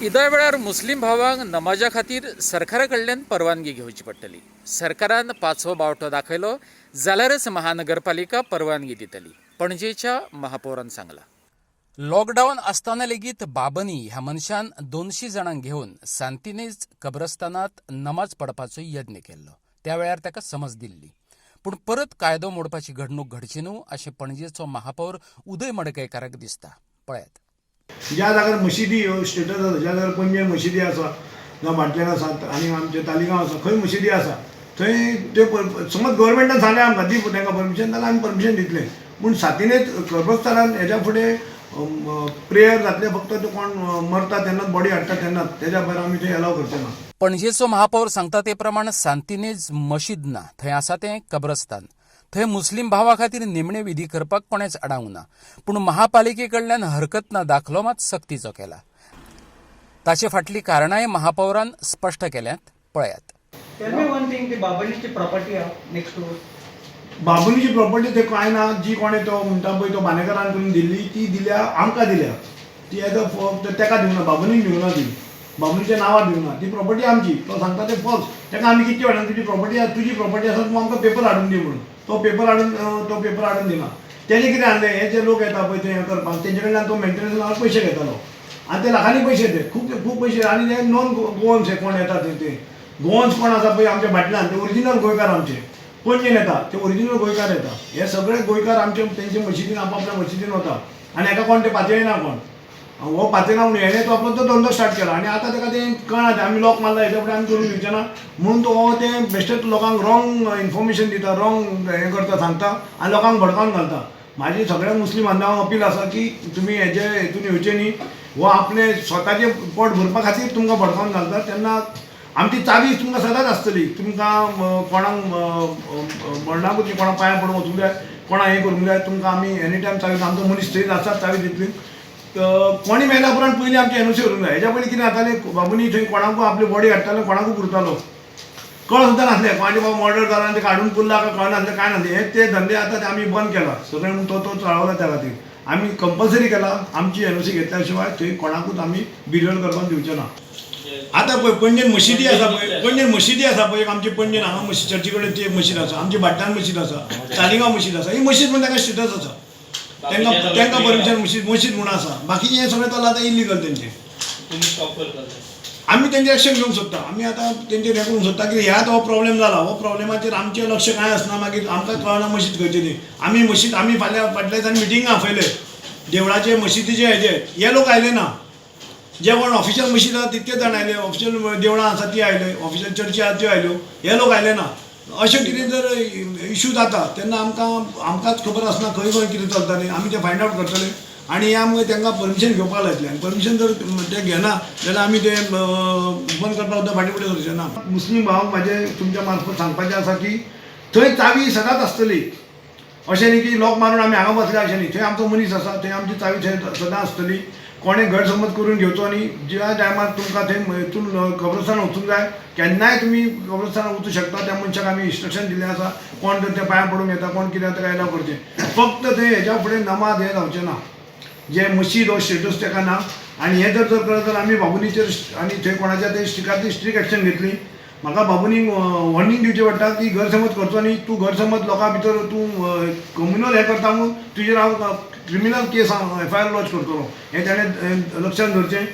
इदा वेळार मुस्लीम भावांक नमाजा खातीर सरकारा कडल्यान परवानगी घेवची पडटली. सरकारान पाचवो बावटो दाखयलो जाल्यारच महानगरपालिका परवानगी दितली, पणजेच्या महापौरान सांगला. लॉकडावन आसतना लेगीत बाबनी ह्या मनशान 200 जाणांक घेवन सांतिनेज कब्रस्तानात नमाज पडपाचो यत्न केल्लो. त्या वेळार ताका समज दिल्ली, पूण परत कायदो मोडपाची घडणूक घडची न्हू अशें पणजेचो महापौर उदय मडकयकाराक दिसता. पळयात. ज्या जाग्यार मशिदी ह्यो स्टेटस आसा, ज्या जाग्यार पणजे मशिदी आसा, जावं भाटल्यान आसा आनी आमचे तालिगांव आसा, खंय मशिदी आसा थंय ते समज गव्हर्मेंटान सांगलें आमकां दी तांकां परमिशन जाल्यार आमी परमिशन दितले. पूण सांतिनेज कब्रस्तानान हेज्या फुडें प्रेयर जातलें फक्त ते कोण मरता तेन्नाच, बॉडी हाडटा तेन्नाच. तेज्या भायर आमी थंय एलाव करचे ना. पणजेचो महापौर सांगता ते प्रमाण सांतिनेज मशीद ना, थंय आसा तें कब्रस्तान. थंय मुस्लीम भावा खातीर निमणे विधी करपाक कोणेच आडावंक ना, पूण महापालिके कडल्यान हरकत ना दाखलो मात सक्तीचो केला. ताचे फाटलीं कारणांय महापौरान स्पश्ट केल्यांत. पळयात. Tell me one thing, ती बाबनीची प्रॉपर्टी हा नेक्स्ट टू बाबुलीची प्रॉपर्टी ते कांय ना. जी कोणें तो म्हणटा पळय, तो बांदेकारान करून दिल्ली, ती दिल्या, आमकां दिल्या ती एज अ तेका दिवना, बाबुनीक दिवना, ती बाबुनीच्या नांवार दिवना. ती प्रॉपर्टी आमची तो सांगता ते फॉल्स. तेका आमी कितले वेळान तुजी प्रॉपर्टी, तुजी प्रॉपर्टी आसा, तूं आमकां पेपर हाडून दी म्हणून, तो पेपर हाडून दिना. तेणे कितें आणलें, हे जे लोक येता पळय ते हें करपाक, तेंचे कडल्यान तो मेंटेनन्स नांवार पयशे घेतालो आनी ते लाखांनी पयशे, ते खूब खूब पयशे. आनी ते नॉन गोवन्स हे कोण येता ते गोवन्स कोण आसा पळय आमच्या भाटल्यान, ते ओरिजिनल गोंयकार. आमचे पणजेन येता ते ओरिजिनल गोंयकार येता. हे सगळे गोंयकार आमचे तेंचे मशिदीन, आपापल्या मशिदीन वता आनी हेका कोण ते पातयना. कोण हो पातयना म्हणून हेणे तो आपलो तो धंदो स्टार्ट केला आनी आतां तेका तें कळना, तें आमी लॉक मारला, हेच्या फुडें आमी करूंक दिवचे ना म्हणून तो ते बेश्टेच लोकांक रॉंग इन्फॉर्मेशन दिता, रॉंग हें करता, सांगता आनी लोकांक भडकावन घालता. म्हाजी सगळ्या मुस्लीम बांधवांक अपील आसा की तुमी हेजे हेतून येवचे न्ही. हो आपले स्वताचें पोट भरपा खातीर तुमकां भडकावन घालता. तेन्ना आमची चावी तुमकां सदांच आसतली. तुमकां कोणाक मरणाकूच न्ही, कोणाक पांयां पडून वचूंक जाय, कोणाक हें करूंक जाय, तुमकां आमी एनी टायम चावी, आमचो मनीस थंयच आसा, चावी दितली. कोणी मेल्या उपरांत पयलीं आमची एनओसी करूंक जाय. हेज्या पयलीं कितें जातालें, बाबूनी थंय कोणाकूय आपली बॉडी हाडटालो, कोणाकूय पुरतालो, कळ सुद्दां नासलें. कोणाचे बाबा मर्डर जाला आनी ते काडून पुरला काय कळनासलें, कांय नासलें. हे ते धंदे आतां ते आमी बंद केला सगळें म्हणून तो तो चळवला. त्या खातीर आमी कंपल्सरी केला, आमची एनओसी घेतल्या शिवाय थंय कोणाकूच आमी बिरियल करपाक दिवचे ना. आतां पळय पणजेन मशिदी आसा पळय, पणजेन मशिदी आसा पळय, आमची पणजेन हांगा मशीद, चर्ची कडेन ती एक मशीद आसा, आमची भाटल्यान मशीद आसा, तालिगांव मशीद आसा. ही मशीद म्हण तांकां स्टेटस आसा, तांकां तांकां परमिशन मशीद मशीद म्हूण आसा. बाकीचें हें सगळें चल्लां आतां इलिगल तेंचें. तुम्ही स्टॉप करता. आमी तेंचेर एक्शन घेवंक सोदता. आमी आतां तेंचेर हें करूंक सोदता की ह्यात हो प्रॉब्लेम जाला, हो प्रॉब्लेमाचेर आमचें लक्ष कांय आसना. मागीर आमकां कळना मशीद खंयची ती. आमी मशीद, आमी फाल्यां फाटल्या दिसांनी मिटिंग आपयले देवळाचे, मशिदीचे हेजे. हे लोक आयले ना. जे कोण ऑफिशियल मशीद आसा तितके जाण आयले, ऑफिशियल देवळां आसा ती आयले, ऑफिशियल चर्ची आसा त्यो आयल्यो, हे लोक आयले ना. अशें कितें जर इशू जाता तेन्ना आमकां आमकांच खबर आसना खंय खंय कितें चलता न्ही. आमी तें फायंड आवट करतले आनी हे आमकां तांकां परमिशन घेवपाक लायतले आनी परमिशन जर ते घेना जाल्यार आमी तें बंद करपाक सुद्दां फाटीं फुडें सरचे ना. मुस्लीम भावांक म्हाजें तुमच्या मार्फत सांगपाचें आसा की थंय चावी सदांच आसतली. अशें न्ही की लॉक मारून आमी हांगा बसले, अशें न्ही. थंय आमचो मनीस आसा, थंय आमची चावी थंय सदां आसतली. कोणें गैरसमज करून घेवचो न्ही. ज्या टायमार तुमकां थंय हितून कब्रस्तान वचूंक जाय, केन्नाय तुमी कब्रस्तानात वचूं शकता. त्या मनशाक आमी इन्स्ट्रक्शन दिल्लें आसा. कोण जर त्या पांयां पडूंक येता, कोण कितें ताका एलाव करचें. फक्त थंय हेज्या फुडें नमाज हें जावचें ना. जे मशीद हो स्टेटस ताका ना आनी हें जर जर करत जाल्यार आमी बाबुनीचेर आनी थंय कोणाच्या ते स्ट्रिकातली स्ट्रीक एक्शन घेतली. म्हाका बाबुनीक वॉर्निंग दिवचें पडटा की गैरसमज करचो न्ही. तूं गैरसमज लोकां भितर तूं कम्युनल हें करता म्हणून तुजेर हांव क्रिमिनल केस एफआयआर लॉज करतलो, हें ताणें लक्षांत दवरचें.